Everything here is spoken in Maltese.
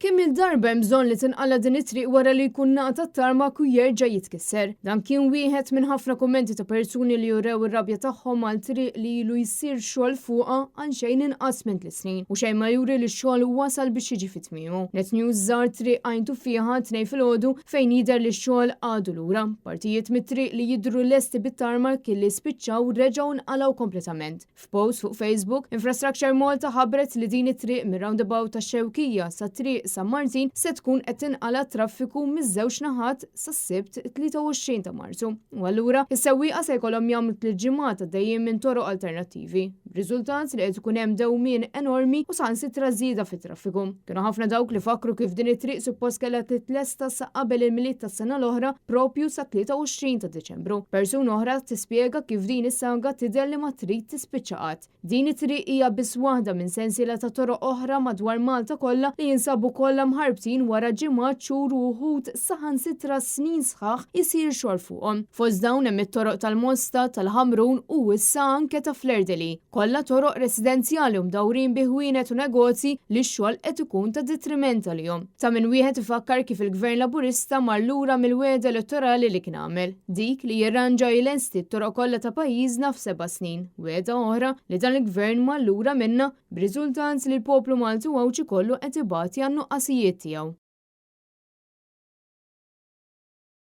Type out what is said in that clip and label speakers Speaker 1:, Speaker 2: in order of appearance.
Speaker 1: Kemm-il darba hemm bżonn li tinqala' din it-triq wara li jkun ngħata t-tarmak u jerġa' jitkisser? Dan kien wieħed minn ħafna kummenti ta' persuni li urew ir-rabja tagħhom għal triq li ilu jsir xogħol fuqha għal xejn inqas minn tliet snin u xejn ma juri li x-xogħol wasal biex jiġi fi tmiemu. Net News żar Triq Għajn Tuffieħa t-Tnejn filgħodu fejn jidher li x-xogħol għadu lura. Partijiet mit-triq li jidhru lesti bit-tarmak li spiċċaw reġgħu nqalgħu kompletament. F'post fuq Facebook, Infrastructure Malta ħabbret li din it-triq mir-roundabout tax-Xewkija sa Triq San Martin se tkun qed tinqala' traffiku miż-żewġ naħat sas-Sibt 23 ta' Marzu. U allura, is-sewwieqa se jkollhom jagħmlu tliet ġimgħat għaddejjin minn toroq alternattivi, b'riżultat li qed ikun hemm dewmien enormi u saħansitra żieda fit-traffiku. Kienu ħafna dawk li fakkru kif din it-triq suppost kellha titlesta sa qabel il-Milied tas-sena l-oħra propju sat-23 ta' Diċembru. Persuna oħra tispjega kif din is-saga tidher li ma trid tispiċċa qatt. Din it-triq hija biss waħda minn sensiela ta' toroq oħra madwar Malta kollha li jinsabu kollha mħarbtin wara ġimgħat, xhur u wħud saħansitra snin sħaħ isir xogħol fuqhom. Fost dawn hemm it-toroq tal-Mosta, tal-Ħamrun u issa anke ta' Fleur de Lys. Kollha toroq residenzjali u mdawrin bi ħwienet u negozji li x-xogħol qed ikun ta' detriment għalihom. Ta' min wieħed ifakkar kif il-Gvern Laburista mar lura mill-wegħda elettorali li kien għamel, dik li jirranġa u jlesti t-toroq kollha ta' pajjiżna f'seba' snin, wegħda oħra li dan il-Gvern mar lura minnha b'riżultat li l-poplu Malti u Għawdxi kollu qed ibati għan-nuqqasijiet tiegħu.